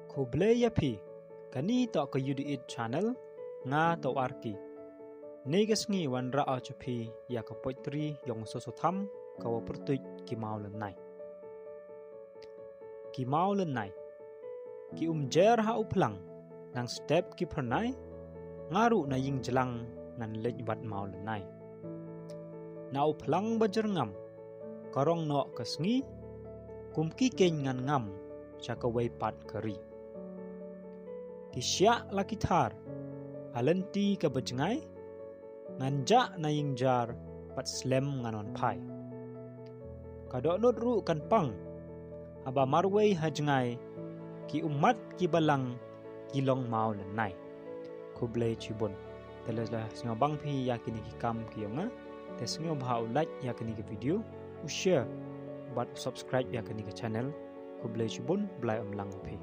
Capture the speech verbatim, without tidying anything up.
Khublei ïa phi, kani toh ka U D It channel, nga toh Arki. Neka sngi wanrah ïa phi ïa ka poetry yong Soso Tham ka wa pyrtuit Ki Maw Lynnai. Ki maw lynnai, ki um jer ha u phlang, nang step ki phyrnai, nga ruh na ïing jlang ngan leit wad maw lynnai. Na u phlang ba jyrngam, ka rong noh ka sngi, kum ki keiñ ngan ngam sha kawei pat ka ri. Ki shiah la ki thar ha lynti ka ba jngai, ngan jah na ïing jar bad slem ngan wan phai. Ka dohnud ruh kan pang, haba marwei ha jngai, ki ummat ki balang ki long maw lynnai. Khublei chibun. Te lada sngewbang phi ïa kini ki kam ki yong nga, te sngewbha u like ïa kini ki video, u share bad u subscribe ïa kini ki channel. Khublei chibun, Blai um lang phi.